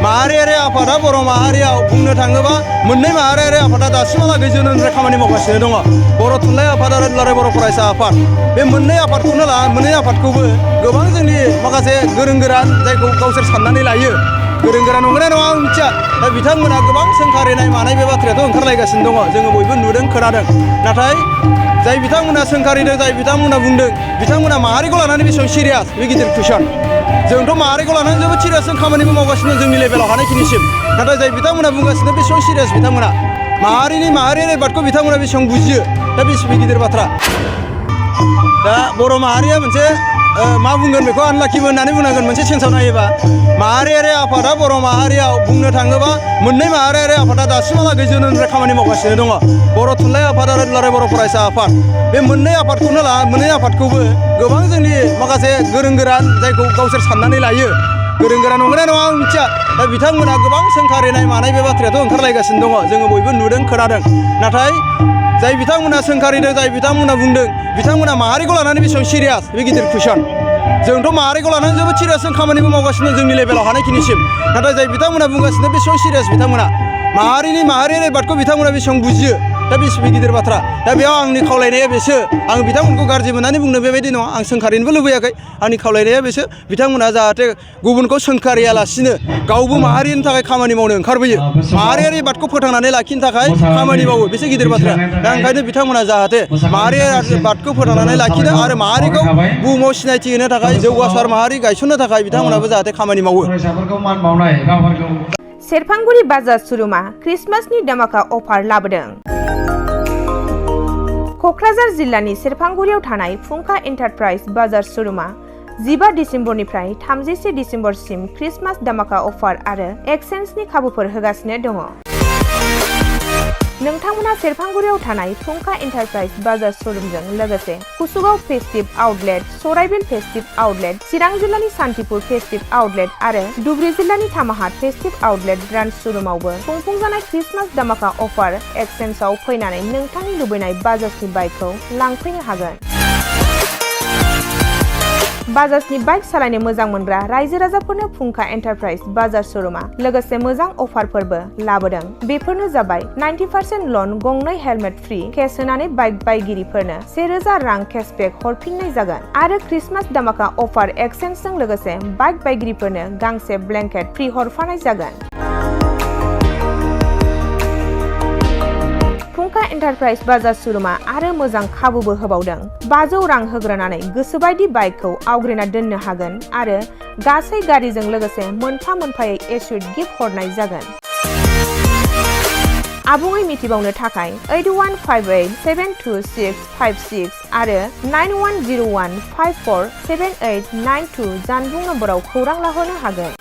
माहारियारि आफादा बर' माहारियाव बुंनो थाङोबा मोननै माहारियारि आफादा दासिमहालागै जोनोमनिफ्राय खामानि मावगासिनो दङ। बर' थुनलाइ आफाद आरो दुलाराय बर' फरायसा आफाद। बे मोननै आफादखौबो गोबां जोंनि माखासे गोरों गोरा जायखौ गावसोर साननानै लायो। गोरों गोरा नंगौना नङा आं मिथिया। दा बिथांमोना गोबां सोंखारिनाय मानाय बे बाथ्रायाथ' ओंखारलायगासिनो दङ। जोङो बयबो नुदों खोनादों। नाथाय जाय बिथांमोना सोंखारिदों जाय बिथांमोना बुंदों बिथांमोना माहारिखौ लानानै बेसेबां सिरियास बे गिदिर कुइसन। जोंथ' माहारिखौ लानानै जोबोद सिरियास जों खामानिबो मावगासिनो जोंनि लेभेलाव हानायखिनिसिम। नाथाय जाय बिथांमोना बुंगासिनो बेसेबां सिरियास बिथांमोना माहारियारि आफादखौ बिथांमोना बेसेबां बुजियो दा बेसेबां गिदिर बाथ्रा। दा बर' माहारिया मोनसे मा बुंगोन बेखौ आनलाखिबो होननानै बुंनांगोन मोनसे सेन्सआव नायोबा। माहारियारि आफादा बर' माहारियाव बुंनो थाङोबा मोननै माहारियारि आफादा दासिमहालागै जोनोमनिफ्राय खामानि मावगासिनो दङ। बर' थुनलाइ आफाद आरो दुलाराय बर' फरायसा आफाद। बे मोननै आफादखौबो गोबां जोंनि माखासे गोरों गोरा जायखौ गावसोर साननानै लायो। गोरों गोरा नंगौना नङा आं मिथिया। दा बिथांमोना गोबां सोंखारिनाय मानाय बे बाथ्रायाथ' ओंखारलायगासिनो दङ। जोङो बयबो नुदों खोनादों। नाथाय जाय बिथांमोना सोंखारिदों जाय बिथांमोना बुंदों बिथांमोना माहारिखौ लानानै बेसेबां सिरियास बे गिदिर कुइसन। जोंथ' माहारिखौ लानानै जोबोद सिरियास जों खामानिबो मावगासिनो जोंनि लेभेलाव हानायखिनिसिम। नाथाय जाय बिथांमोना बुंगासिनो बेसेबां सिरियास बिथांमोना माहारियारि आफादखौ बिथांमोना बेसेबां बुजियो दा बेसेबां गिदिर बाथ्रा। दा बेयाव आंनि खावलायनाया बेसो आं बिथांमोनखौ गाज्रि मोननानै बुंनो बेबायदि नङा। आं सोंखारिनोबो लुबैयाखै। आंनि खावलायनाया बेसो बिथांमोना जाहाथे गुबुनखौ सोंखारियालासिनो गावबो माहारिनि थाखाय खामानि मावनो ओंखारबोयो। माहारियारि आफादखौ फोथांनानै लाखिनो थाखाय खामानि मावो बेसो गिदिर बाथ्रा। दा ओंखायनो बिथांमोना जाहाथे माहारियारि आफादखौ फोथांनानै लाखिनो आरो माहारिखौ बुहुमाव सिनायथि होनो थाखाय जौगासार माहारि गायसननो थाखाय बिथांमोनाबो जाहाथे खामानि मावो। सेरफांगुरि बाजार शोरुमा क्रिसमासनि दामाका अफार लाबोदों। क'क्राझार जिल्लानि सेरफांगुरियाव थानाय फुंखा एन्टारप्राइज बाजार शोरुमा 15 डिसेम्बरनिफ्राय 31 डिसेम्बरसिम क्रिसमास दामाका अफार आरो एक्सचेन्जनि खाबुफोर होगासिनो दङ। नोंथांमोना सेरफांगुरियाव थानाय फुंखा एन्टारप्राइज बाजार शोरुमजों लोगोसे कुसुगाव फेस्टिभ आउटलेट, सराइबिल फेस्टिभ आउटलेट, चिरां जिल्लानि सान्तिपुर फेस्टिभ आउटलेट आरो धुबुरी जिल्लानि थामाहाट फेस्टिभ आउटलेट ब्रान्च शोरुमावबो खुंफुंजानाय क्रिसमास दामाका अफार एक्सचेन्जआव फैनानै नोंथांनि लुबैनाय बाजाजनि बाइकखौ लांफैनो हागोन। बाजाजनि बाइक सालायनो मोजां मोनग्रा रायजो राजाफोरनो फुंखा एन्टारप्राइज बाजार शोरुमा लोगोसे मोजां अफारफोरबो लाबोदों। बेफोरनो जाबाय 90% लन, गंनै हेलमेट फ्रि, केस होनानै बाइक बायगिरिफोरनो 1000 रां केसबेक हरफिननाय जागोन आरो क्रिसमास दामाका अफार एक्सचेन्जजों लोगोसे बाइक बायगिरिफोरनो गांसे ब्लेंकेट फ्रि हरफानाय जागोन। फुंखा एन्टारप्राइज बाजार शोरुमा आरो मोजां खाबुबो होबावदों। 500 रां होग्रोनानै गोसोबायदि बाइकखौ आवग्रिना दोननो हागोन आरो गासै गारिजों लोगोसे मोनफा मोनफायै एस्युड गिफ्ट हरनाय जागोन। आबुङै मिथिबावनो थाखाय 8158722656 आरो 9101547892 जानबुं नम्बराव खौरां लाहरनो हागोन।